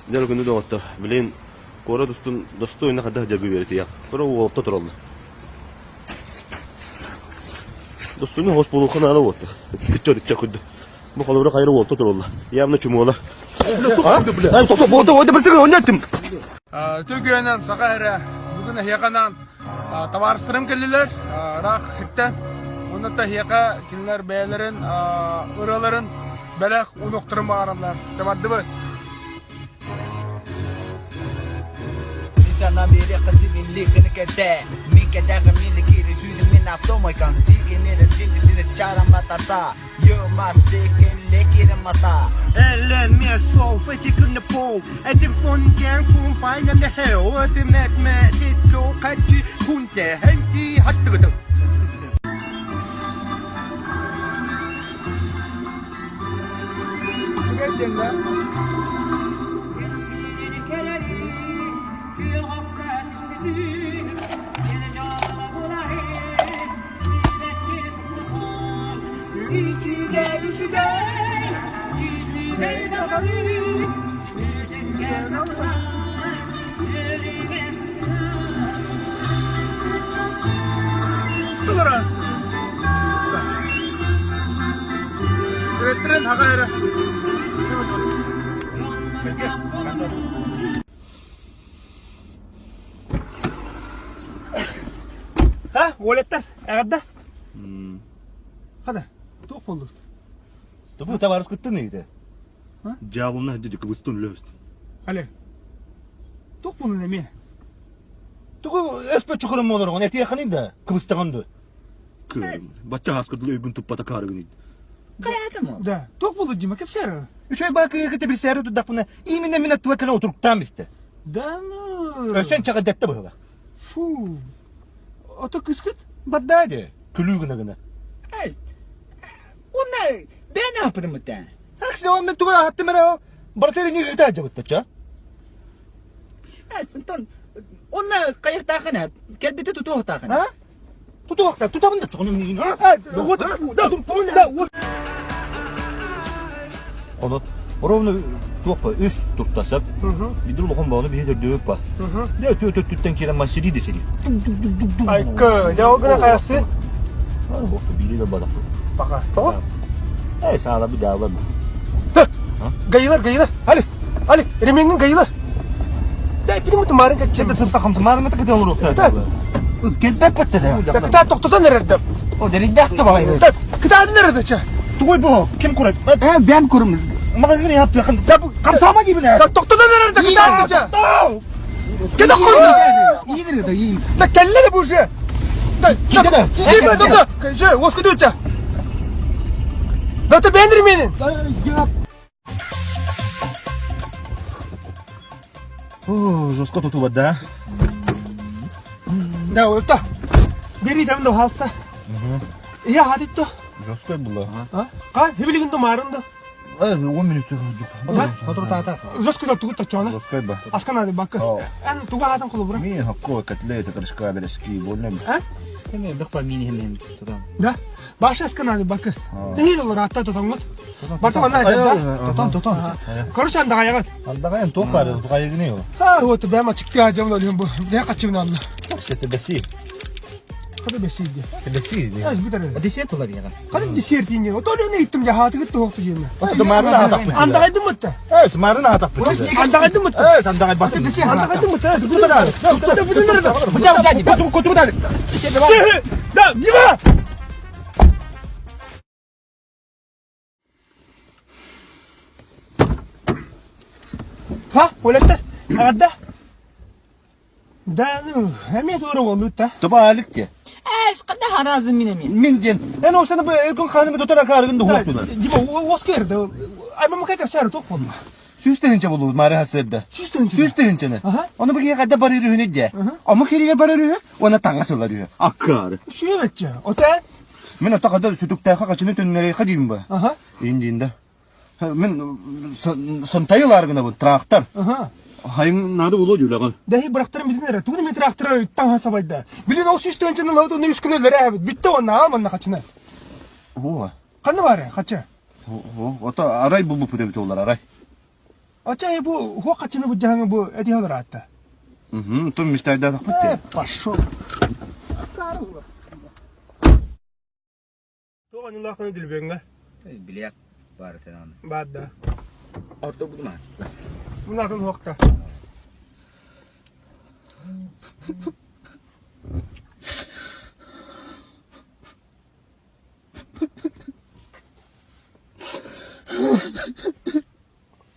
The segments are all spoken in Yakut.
Дьэ күндү доҕоттор, билигин куорат устун достойно хайдах дьаргы үөрэтиэх. Тура уолта тураллар. Достойно хос буолуохха наада уолта. Иччэ иччэ курдук. Бу холобура хайра уолта тураллар. Явно чумуола. Түргүөнэн саха эрэ бүгүн эһиэхэ анаан табаарыстарым кэллилэр ыраах иһиттэн уонна да эһиэхэ кинилэр бэйэлэрин ырыаларын бэлэх уунуохтарын баҕараллар. Бардыбыт. Sana biri kadimini kete Mi kete mini kiri judi mina tomoy kan Tigi nire jindi nire charama tata Yo ma sikin lekiri mata Ellen med sov, för på Att det från från fejlen det här Det med med det blå rätt Kunde hämti hattugut Үчүгэй диэн да. Сүрэттэрин аҕа эрэ. Ха, уолаттар, эҕэрдэ. Хада, туох буоллут? Тобу табаарыс кыттын ыйыта. Дьаабылна дьэ кыбыстын үлөст. Али. Туох буоллун эмиэ? Тугу өспө чукурум олоргон этиэххин да кыбыстаҕын ду. Бачча хааскырдыл өйгүн туппата каарыгын Да, туох буолла Дима, кэпсээр. Үчүгэй баа кыыгы билсээри турдахпына именно мин аттыба кэлэн отуруктаан истэ. Да ну. Өссө чаҕыдатта быһыла. Фу. Ото кыскыт? Барда ди. Күлүү гына гына. Уонна бэйэн аһаппытыммыт Аксе он мен тугу аһаттым эрэ барытын ини ыыта дьабыттача. Антон, онно хайахтаахына, кэлбити тутуохтаахына. А? Тутуохта, тутабын да чоҕун миин. Вот, да, да, вот. Ону ровно туох ба үс туртасап. Бидир улахан бааны биһи төрдүөп ба. Дэ өтө өтөттүттэн киирэн массири десери. Айка, я огына хайасы? Бири да бадахпыз. Бака, тоҕо? Эй, саала бу дьаалар. Гайылар, гайылар. Али, Али, ремеңин гайылар. Да, били муту марын кәтче. Кебе сымса хамса марын кыты олоруохта. Келбеп бетте. Кыта тоқтотон эрерде. О, дериддәхте багай. Кытаатын эрерде ча. Тугой бу, ким курай? Э, бэм курум. Мага гына япты якын. Камсама дибине. Тоқтотон эрерде кытаатын ча. Кеде курду. Иидир да, иим. Да келле бу уже. Да, Киде да. Киме да, да. Же, оску дюча. Да ты бендир менин. О, жестко тутуба да. Да, өлтө. Бери дам да халса. Я хадитто. Жестко было. А? Ка, хибилигин марында. Э, 10 минут. Да? Жестко да тугут тачана. Жестко ба. Аскана бакы. Эн туга хатан колубура. Ми хакко котлеты, крышка, берешки, больно. А? Эме бэхпа мини хэмэн тутан. Да. Баша аскана бакы. Нехил олор атта тотоңот. Барта манна да. Тотон, тотон. Короче, анда гаягат. Андагайын тоқ бар, тугайыгыны yo. А, вот бәма чыкты ажамын олюм бу. Не качыбын алла. Сете беси. Када бесиди. Беси. Аз битер. Десерт була бияга. Када десерт инге. Отолю не иттим я хатыгыт тоқты жеме. Ото марын атак. Анда гайдым мытта. Э, марын атак. Анда гайдым мытта. Э, андагай бат. Беси анда гайдым мытта. Буча, буча, куту, куту дали. Да, Дима! Ха, олетте. Агадда. Да, ну, эме тура болду та. Тоба алик те. Эс, када харазы мин эми. Мин ден. Эн осаны бу эркин ханымы дотара карыгын да хоктуна. Дима, оскер да. Ай, мама как сары ток болду. Сүүс тыһынча болуу маары хасырда. Сүүс тыһынча? Сүүс тыһынчаны. Аха. Оны бу кайда барыр үһүнэ дьэ. Ому кириге барыр үһү, уонна таҥа сылар үһү. Аккары. Шүөтчө. Ота? Мин ата када сүтүктээхэ качыны төннөрэй хадиим ба. Аха. Индиинде. Мин сонтайылар гына бу трактор. Аха. Хайың нады болу дюляган. Дэхи бырахтарым билин эрэ. Тугун мен трактора таҥа сабайда. Билин ол сүүс тыһынчаны лабыт онно үс күн өлөрө эбит. Бүтте онна алманна хачына. О, Ханна бары хача. о, ото арай бу бу пүтэ олар арай. Оча бу хуох хачыны бу бу эти олораатта. Угу, тум мистайдаатахпыт Э, пошел. Туох аньылааххыны дүлбүөҥҥэ? Билиэк баарытынан. Баар да. Орто будума. Мунатын хуохта.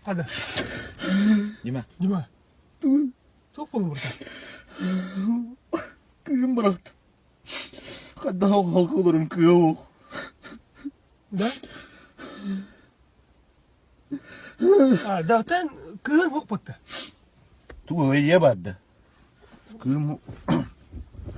Хада. Дима. Дима. Туох буолбута? Кыым бырахты. Хаддаах халкыларым кыа ох. Да? А, да, тэн кыһын хохпутта. Тугу ийэ барды. Кыым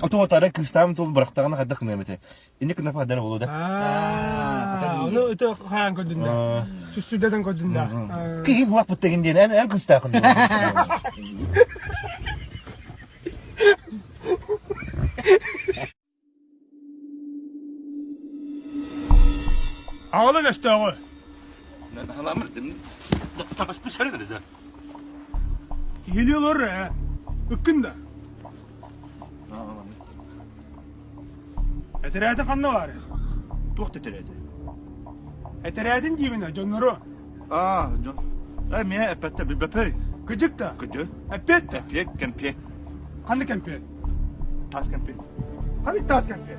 Оту отара кыыстаам тул бырахтаҕына хайдах гыныам этэ. Инник гына падар болу да. Аа, ну это хаан көрдүн да. Түстүдәден көрдүн да. Киһи буак буттагин диэн эн эн кыыстаахын. Аҕалын өстөөҕү. Киһилии олор ээ. Ыккын да. Этэрээтэ ханна баар? Туох да этэрээтэ? Этэрээтин диибинэ, дьоннору. Аа, дьон. Э, миэ эппэттэ билбэпэй. Кыдьык да? Кыдьык. Эппиэт да? Эппиэт, кэмпиэт. Ханнык кэмпиэт? Таас кэмпиэт. Ханнык таас кэмпиэт?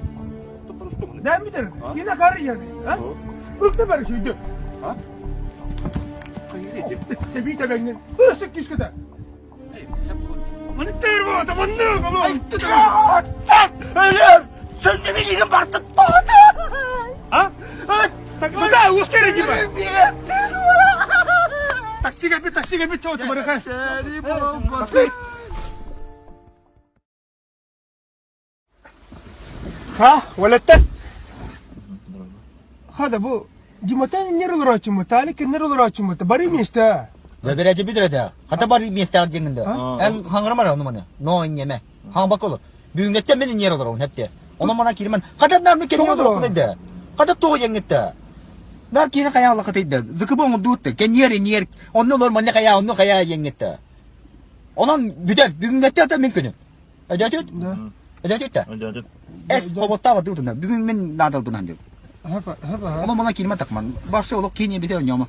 Дээн бүтэр. Киинэ кар ийэни. А? Ылта бары сүйдү. А? Тэбии тэбэҥҥин. Ырысык күүскэтэ. А? Куда? Ускорь, Дима! Такси кэлбит, такси кэлбит, чего ты барыха? Ха, уолаттар. Хада бу Диматан нер олорооччуммут, Талик нер олорооччуммут, бары месте. Бэбэрээчи бүтэрэтэ. Хата бар миэстэҕэр диэҥҥин да. Эн хаҥырама эрэ ону маны. Но инньэмэ. Хаҥбакка олор. Бүгүҥҥэттэн мин инньэр олоробун эптэ. Онон мана киирмэн. Хата нар мен кэннигэр олороххун эйдэ. Хата тоҕо диэҥҥиттэ. Нар киһини хайа аллахытыйда. Зыкыбы оҥордуутта. Кэнниэр инниэр. Онно олор манна хайа, онно хайа диэҥҥиттэ. Онон бүтэр. Бүгүҥҥэттэн ата мин күнүм. Өдөөтүт? Өдөөтүт да? Өдөөтүт. Эс оботтаабат дутуна. Бүгүн мин наадалбынан дил. Онон мана киирмэ такман. Башы олох киини бите оньома.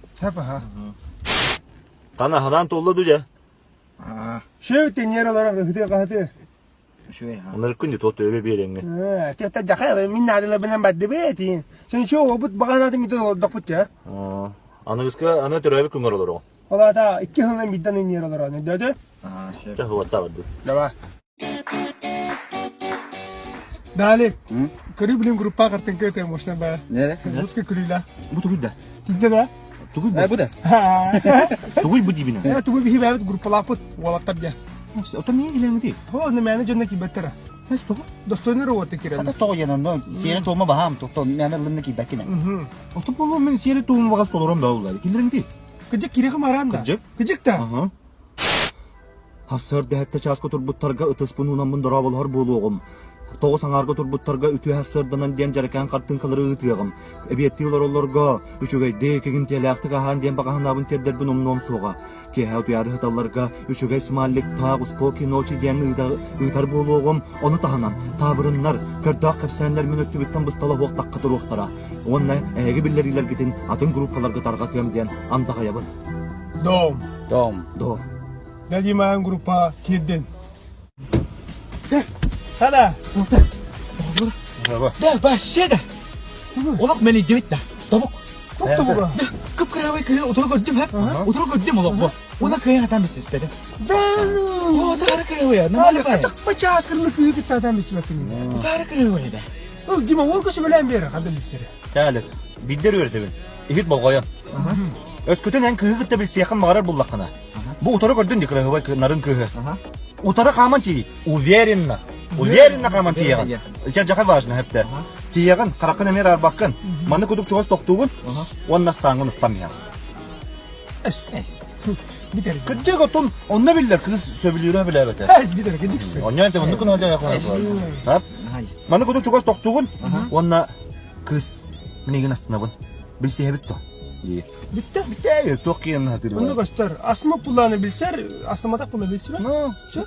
Тана ханаан туолла дуу дьэ? Шеу теньер олорор ыһытыы хаһытыы. Онор күн туот өбө биэрэҥҥэ. Тета жахай мин наадаларбынан бардыбы Сен шоу обут баганааты митен олордохпут я. Аныгыска аны төрөөбүт күҥҥэр олороҕун. Олата икки сылынан биирдэн инниэр олорон өйдөөтө? Чэ, хуаттаабат дуу. Давай. Дали, көрүү билин группа картинка өтө мощно ба. Нере? Русский күлүлэ. Бу тугуй да? Тинде да? Тугуй бу? Бу да. Тугуй бу дибина? Э, тугуй биһи бэбит группалааппыт уолаттар дьэ. Ота миин килэҥити? О, ну мээнэ дьонно киирбэттэрэ. Эс тоҕо? Достойный работа кирэн. Ата тоҕо диэн онно сиэри туома баһаам тохто мээнэ ылынна киирбэккин. Ото болу мен сиэри туома багас толором да улар. Килэҥити? Кыдьык кириэхэ мараам да. Кыдьык? Кыдьык да. Хассар дэһэтте чааска турбуттарга ытыспын уунаммын дорооболоһор буолуоҕум. Тоҕус аҥаарга турбуттарга үтүө сарсыарданан диэн дьэрэкээн хартыыҥкалары ыытыаҕым. Эбиэттии олороллорго үчүгэйдик, игинтиэлээхтик аһаан диэн баҕаһынаабын тиэрдэрбин умнуом суоҕа. Киэһэ утуйаары сыталларга үчүгэй смайлик таах успоки ночи диэн ыытар буолуоҕум. Ону таһынан таабырыннар, көрдөөх кэпсээннэр мин өттүбүттэн быстала уохтахха туруохтара. Уонна эһиги биллэриилэргитин атын группаларга тарҕатыам диэн андаҕайабын. Дом. Дом. Дом. Дадимаан группа киирдин. Сана. Да, вообще да. Олох мен идебит да. Тобук. Тобук. Кып-кырабай кыһы утура көрдүм һэ. Утура көрдүм олох бу. Уна кыһы хатан бисиспеди. Да ну. О, утары кырабай. Нормально бай. Бачаас кырны кыһы кыттаатан бисибэтин. Утары кырабай да. Ол Дима ол көсөбөлөөн бери хандан билсери. Тәлі, биддер үөрдебин. Иһит болҕойон. Өскөтүн эн кыһы кытта билсиэххин баҕарар буллаххына. Бу утары көрдүн ди кыраһыбай нарын кыһы. Утары хааман тиий. Уверенно. Уверенно хааман тиийэҕин. Ича жаха важно хэптэ. Тиийэҕин, хараххын эмиэ арбаккын. Маны кудук чугас тохтуугун. Уонна астааҥҥын устам иһэҕин. Битер. Кырдьык отун онно биллэр кыыс сөбүлүүрэ билээбэтэ. Битер, кырдьык. Онньоон те оннукун олдьа яхуна. Маны кудук чугас тохтуугун. Уонна кыыс минигин астынабын. Билсиһэбит то. Дии. Бүттэ. Бүттэ, туох киэн хатыр. Онно көстөр. Астыма пулланы билсэр, астыматах пулла билсибэт. Ну, Все.